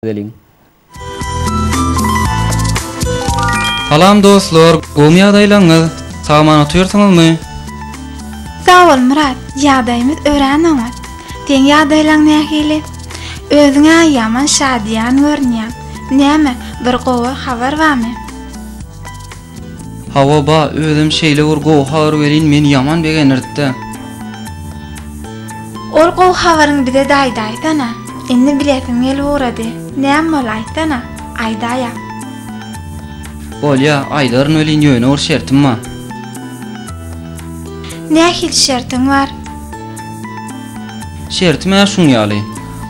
Edeliň. Salam dostlar, gowmy ýagdaýlaryňyz? Sag-aman otyrsyňyzmy? Sag bol Myrat, ýagdaýymyz örän oňat. Seň ýagdaýlaň nähili? Özüň-ä ýaman şadyýan görünýäň. Näme, bir gowy habar barmy? Hawa ba, özem şeýle bir gowy habar welin meni ýaman begendirdi-dä. Ol gowy habaryňy bize-de aýdaýsana. Indi bilesim gelip ugrady. Näme boldy aýtsana? Aýdaý-a. Bolýa, aýdaryn welin ýöne bir şertim bar. Nähili şertiň bar? Şertim-ä şuň ýaly.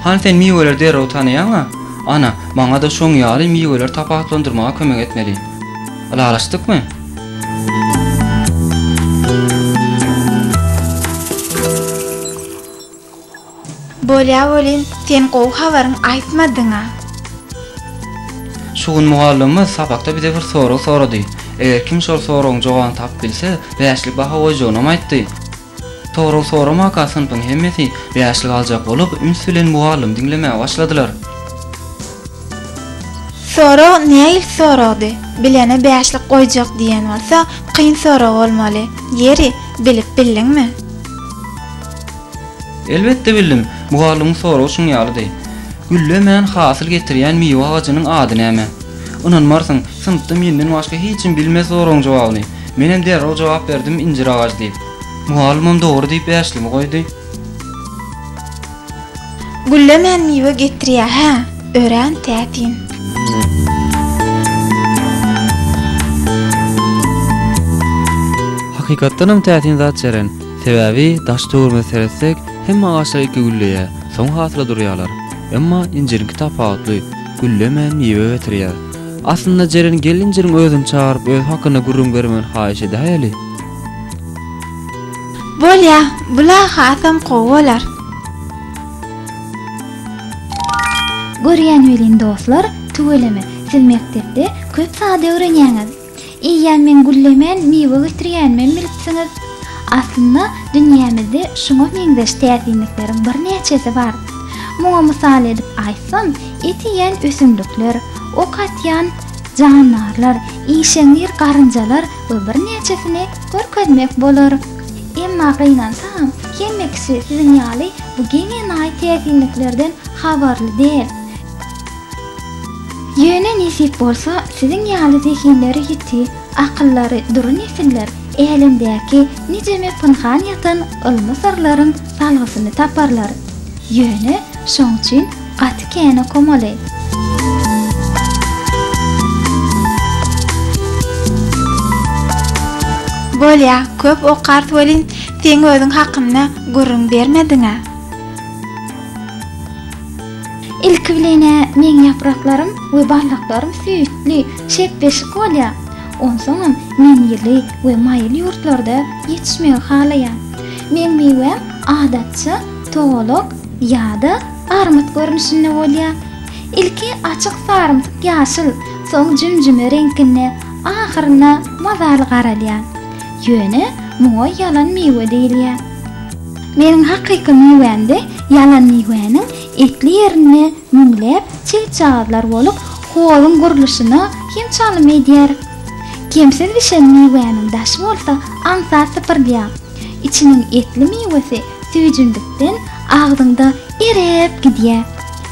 Hany sen miweleri derrew tanaýaň-a? Ana, maňa-da şoň ýaly miweleri tapawutlandyrmaga kömek etmeli. Ylalaşdykmy? Bolýa welin, sen gowy habaryň aýtmadyň-a. Şu gün mugallymymyz sapakda bize bir sorag sorady. Eger kim şol soragyň jogabyny tapyp bilse, bäşlik baha goýjagynam aýtdy. Sorag soramaka synpyň hemmesi bäşlik aljak bolup, üns bilen mugallymy diňlemäge başladylar. Sorag nähili soragdy? Bilene bäşlik goýjak diýen bolsa, kyn sorag bolmaly. Ýeri, bilip bildiňmi? Elbetde bildim. Mugallymyň soragy şuň ýalydy. Güllemän hasyl getirýän miwe agajynyň ady näme? Ynanmarsyň, synpda menden başga hiç kim bilmez soragyň jogabyny. Menem derrew jogap berdim injir agajy diýip. Mugallymam dogry diýip bäşligimi goýdy. Güllemän miwe getirýä hä, örän täsin. Hakykatdanam täsin zat Jeren. Sebäbi daş töwerimize seretsek hemme agaçlar ilki gülleýär, soň hasyla durýarlar. Emma injiriňki tapawutly, güllemän miwe getirýär. Aslynda Jeren gel injiriň özüni çagyryp özi hakynda gürrüň bermegini haýyş edäýeli. Bolýa, bula hasam gowy bolar. Görýän welin dostlar, tüweleme, siz mekdepde köp zat öwrenýäňiz. Eýýäm meň güllemän miwe getirýänimem bilipsiňiz. Aslynda dünýämizde şuňa meňzeş täsinlikleriň birnäçesi bar. Muňa mysal edip aýtsam, et iýen ösümlikler, ok atýan jandarlar, işeňňir garynjalar we birnäçesini görkezmek bolar. Emma gynansagam, hemme kişi siziň ýaly bu geň-enaýy täsinliklerden habarly däl. Ýöne nesip bolsa, siziň ýaly zehinleri ýiti, akyllary dury nesiller älemdäki nijeme pynhan ýatan ylmy syrlaryň salgysyny taparlar. Ýöne şoň üçin gaty kän okamaly. Bolýa, köp okarys welin, seň özüň hakynda gürrüň bermediň-ä. Ilki bilen-ä meň ýapraklarym we baldaklarym süýtli, şepbeşik bolýar. Onsoňam men ýyly we maýyl ýurtlarda ýetişmegi halaýan. Meň miwäm adatça togalak ýa-da armyt görnüşinde bolýar. Ilki açyk sarymtyk ýaşyl, soň jümjüme reňkinde, ahyrynda mazaly garalýar. Ýöne muňa ýalan miwe diýilýär. Meniň hakyky miwämde ýalan miwäniň etli ýerinde müňläp çigitjagazlar bolup, hozuň gurluşyna hem çalym edýär. Kemsiz bişen miwäniň daşy bolsa aňsat sypyrylýar. Içiniň etli miwesi süýjündikden agzyňda eräp gidýär.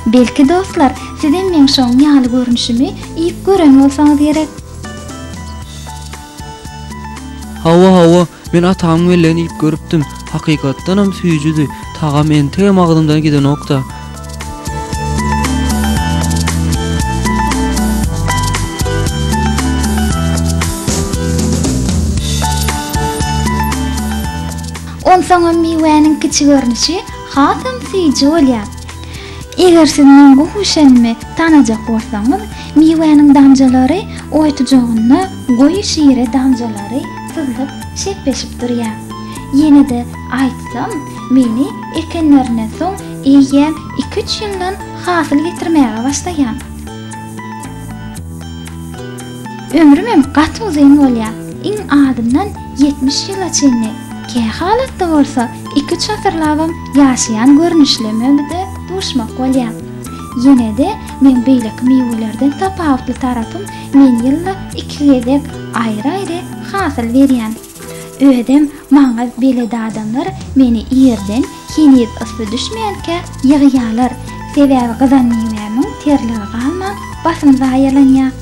Belki dostlar sizem meň şoň ýaly görnüşimi iýip gören bolsaňyz gerek. Hawa hawa, men atamyň bellegini iýip görüpdim. Hakykatdanam süýjüdi. Tagamy entegem agzymdan gidenokda. Onsoňam miwäniň kiçi görnüşi hasam süýji bolýar. Eger siz meň gowy bişenimi tanajak bolsaňyz, miwäniň damjalary oýtujagynda goýy şire damjalary syzlyp şepbeşip durýar. Ýene-de aýtsam, meni ekenlerinden soň eýýäm iki-üç ýyldan hasyl getirmäge başlaýan. Ömrümem gaty uzyn bolýar, iň azyndan 70 ýyla çenli, kähalatda bolsa iki-üç asyrlabam ýaşaýan görnüşlemede duşmak bolýar. Ýene-de meň beýleki miwelerden tapawutly tarapym men ýylda iki gezek aýry-aýry hasyl berýän. Özem maňa belet adamlar meni irden heniz yssy düşmänkä ýygýarlar. Sebäbi gyzan miwämiň terligi galman basym zaýalanýar.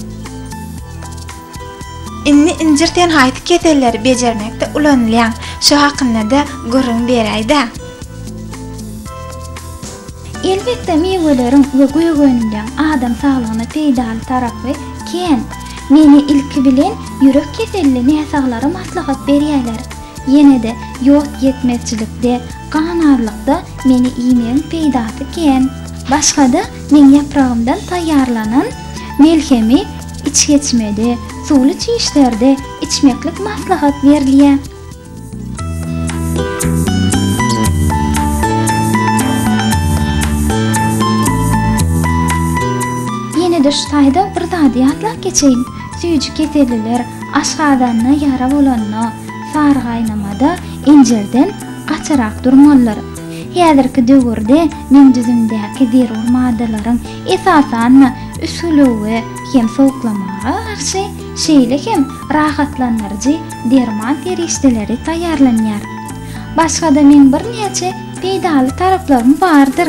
Indi injir sen haýsy keselleri bejermekde ulanylýaň şo hakynda-da gürrüň beräýdä. Elbetde miweleriň we gök önümleň adam saglygyna peýdaly tarapy kän. Meni ilki bilen ýürek keselli näsaglara maslahat berýäler. Ýene-de ýod ýetmezçilikde, gan azlykda meni iýmegiň peýdasy kän. Başgada meň ýapragymdan taýýarlanan melhemi içgeçmede, suwly çişlerde içmeklik maslahat berilýär. Ýene-de şu taýda bir zady ýatlap geçeýin. Süýji keselliler aşgazanda ýara bolanda, sary gaýnamada injirden gaçarak durmalydyr. Häzirki döwürde meň düzümdäki zerur maddalaryň, esasan-da, üsgülewüge hem sowuklamaga garşy, şeýle hem rahatlandyryjy derman serişdeleri taýýarlanýar. Başga-da meň birnäçe peýdaly taraplarym bardyr.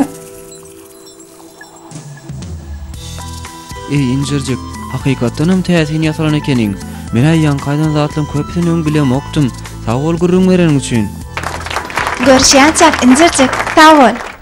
Eý, injirjik, hakykatdanam täsin ýasalan ekeniň. Men-ä ýaňky aýdan zatlaryň köpüsini öň bilemokdym. Sag bol gürrüň bereniň üçin. Görüşýänçäk, injirjik, sag bol!